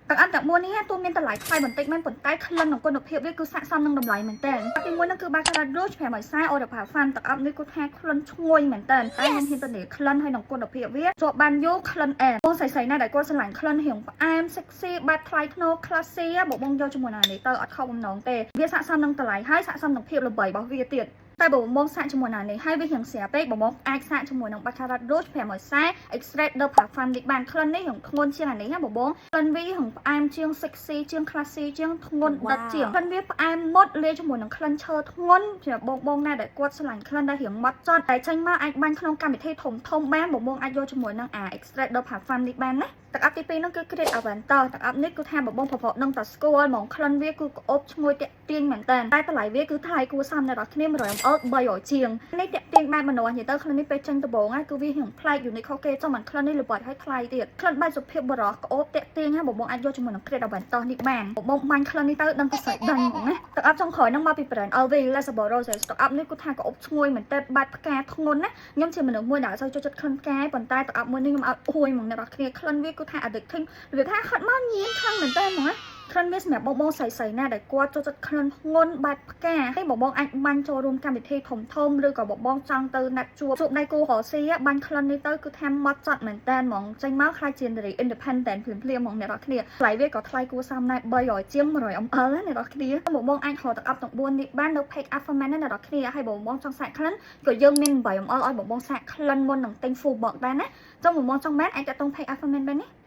ទឹកអប់ទាំង4នេះទោះមានតម្លៃថ្លៃបន្តិចមែនប៉ុន្តែក្លិននិងគុណភាពវាគឺស័ក្តិសមនឹងតម្លៃមែនតើទីមួយនោះគឺ Baccarat Rouge 540 Eau de Parfum ទឹកអប់នេះគឺថាក្លិនឈ្ងុយមែនតើតែខ្ញុំហ៊ានធានាក្លិនហើយនិងគុណភាពវាជាប់បានយូរក្លិនអែមបងស្រីៗណាដែលគាត់ស្រឡាញ់ក្លិនរៀងផ្អែម sexy បែបថ្លៃថ្នូរ classy បងបងយកជាមួយនឹងនេះទៅអត់ខកបំណងទេវាស័ក្តិសមនឹងតម្លៃហើយស័ក្តិសមនឹងភាពល្បីរបស់វាទៀតតែបើបងសាកជាមួយនឹងនេះហើយវារៀងស្រាលពេកបងបងអាចសាកជាមួយនឹង Baccarat Rouge 540 Extrait de Parfum នេះបានក្លិននេះរៀងធ្ងន់ជាងអានេះណាបងបងក្លិនវារៀងផ្អែមជាង sexy ជាង classy ជាងធ្ងន់ដិតជាងក្លិនវាផ្អែមមុតលាយជាមួយនឹងក្លិនឈើធ្ងន់សម្រាប់បងបងណាដែលគាត់ស្រឡាញ់ក្លិនដែលរៀងម៉ត់ចត់តែចេញមកអាចបាញ់ក្នុងកម្មវិធីធំធំបានបងបងអាចយកជាមួយនឹងអា Extrait de Parfum នេះបានណាទឹកអប់ទី2នោះគឺ Creed Aventus ទឹកអប់នេះគឺថាបងបងប្រប្រនឹងតែស្គាល់ហ្មងក្លិនវាគឺក្អូបឈ្ងុយតាក់ទាញមែនតើតែតម្លៃវាគឺថ្លៃគួរសមអ្នកនរគ្នា 100 ml 300ជាងនេះតាក់ទាញបែបមនុស្សនិយាយទៅក្លិននេះពេលចេញដំបូងគឺវារៀងប្លែក unique ខុសគេចង់បានក្លិននេះល្បីហើយថ្លៃទៀតក្លិនបែបសុភាពបរោះក្អូបតាក់ទាញហើយបងបងអាចយកជាមួយនឹង Creed Aventus នេះបានបងបងបាញ់ក្លិននេះទៅដឹងតែស្រេចដេញហ្មងណាទឹកអប់ចុងក្រោយហ្នឹងមកពី brand LV Les Sabot Rose ទឹកអប់នេះគឺថាក្អូបឈ្ងុយមែនតើបែបផ្កាធ្ងន់ណាខ្ញុំជាមនុស្សមួយដែលអត់សូវចូលចិត្តក្លិនផ្កាប៉ុន្តែទឹកអប់មួយនេះខ្ញុំអត់អួយហ្មងអ្នកនរគ្នាក្លិនវាគឺថា addicting វាថាហត់មកញៀនខ្លាំងមែនតើហ្មងណាក្លិនវាសម្រាប់បងបងស្រីៗណាដែលគាត់ចូលចិត្តក្លិនធ្ងន់បែបផ្កាហើយបងបងអាចបាញ់ចូលរួមកម្មវិធីធំធំឬក៏បងបងចង់ទៅណាត់ជួបជួបដៃគូរកស៊ីបាញ់ក្លិននេះទៅគឺថាម៉ត់ចត់មែនតើហ្មងចេញមកខ្លាចជានារី independent ភ្លាមភ្លាមហ្មងអ្នកនរគ្នាថ្លៃវាក៏ថ្លៃគួរសមដែរ300ជាង 100 ml ណាអ្នកនរគ្នាបងបងអាចរកទឹកអប់ទាំង4នេះបាននៅ page Alphaman ណាអ្នកនរគ្នាហើយបងបងចង់សាកក្លិនក៏យើងមាន 8 ml ឲ្យបងបងសាកក្លិនមុននឹងទិញ full box ដែរណាចង់បងបងចង់បានអាចតាក់ទង page Alphaman បានណា។